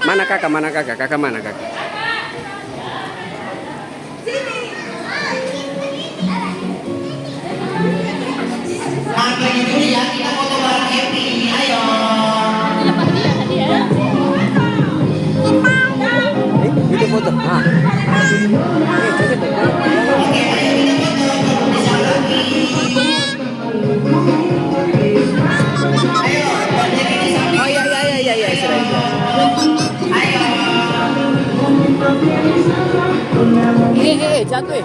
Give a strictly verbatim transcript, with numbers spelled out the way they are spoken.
Mana kaka? Mana kaka? Kaka mana kaka? Nah, begini dulu ya, kita foto bareng Happy. Ayo. Eh, itu foto. Ah. Eh, cek itu. Oke, ayo kita foto. Bisa lagi. Oh, iya, iya, iya, iya, iya, sudah, sudah. Eh, eh, eh, jatuh, eh.